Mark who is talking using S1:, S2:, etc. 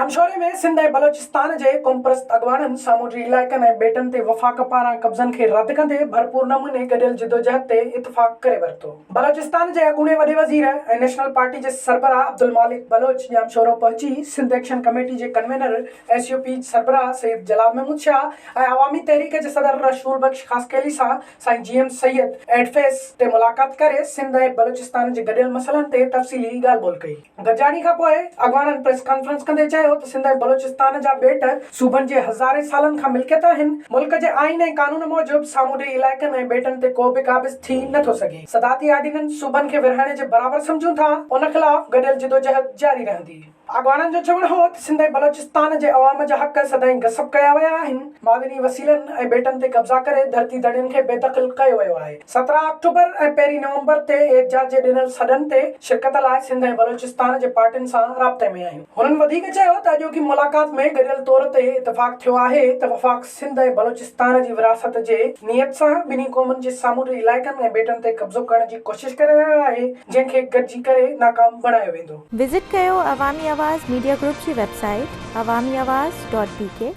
S1: ڄامشوري ۾ سنڌ ۽ بلوچستان جي قومپرست اڳواڻن سامونڊي علائقن ۽ ٻيٽن تي وفاق پاران قبضن کي رد ڪندي ڀرپور نموني گڏيل جدوجهد تي اتفاق ڪري ورتو. بلوچستان جي اڳوڻي وڏي وزير ۽ نيشنل پارٽي جي سربراهه عبدالمالڪ بلوچ ڄامشورو پهچي سنڌ ايڪشن ڪميٽي جي ڪنوينر ايس يو پي سربراهه سيد جلال محمود شاهه ۽ عوامي تحريڪ جي صدر رسول بخش خاصخيلي سان سائين جي ايم سيد ايڊفيس تي ملاقات ڪري سنڌ ۽ بلوچستان جي گڏيل مسئلن تي تفصيلي ڳالهه ٻولهه ڪئي. گڏجاڻي کان پوء اڳواڻن پريس ڪانفرنس ڪندي چيو ته سنڌ ۽ بلوچستان جا ٻيٽ صوبن جي هزارين سالن کان ملڪيت آهن، ملڪ جي آئين ۽ قانون موجب سامونڊي علائقن ۽ ٻيٽن تي ڪو به قابض ٿي نه ٿو سگهي، صدارتي آرڊيننس صوبن کي ورهائڻ جي برابر سمجهون ٿا، ان خلاف گڏيل جدوجهد جاري رهندي. اڳواڻن جو چوڻ هو ته سنڌ ۽ بلوچستان جي عوام جا حق سدائين غصب ڪيا ويا آهن، معدني وسيلن ۽ ٻيٽن تي قبضا ڪري ڌرتي ڌڻين کي بي دخل ڪيو ويو آهي، 17 آڪٽوبر ۽ پهرين نومبر تي احتجاج جي ڏنل سڏن تي شرڪت لاء سنڌ ۽ بلوچستان جي پارٽين سان رابطي ۾ آهيون. هنن وڌيڪ چيو ته اڄوڪي ملاقات ۾ گڏيل طور تي اتفاق ٿيو آهي ته وفاق سنڌ ۽ بلوچستان جي ورهاست جي نيت سان ٻنهي قومن جي سامونڊي علائقن ۽ ٻيٽن تي قبضو ڪرڻ جي ڪوشش ڪري رهيو آهي، جنهن کي گڏجي ڪري ناڪام بڻايو ويندو.
S2: وزٽ ڪيو عوامي آواز ميڊيا گروپ جي website Awami Awaz dot B K.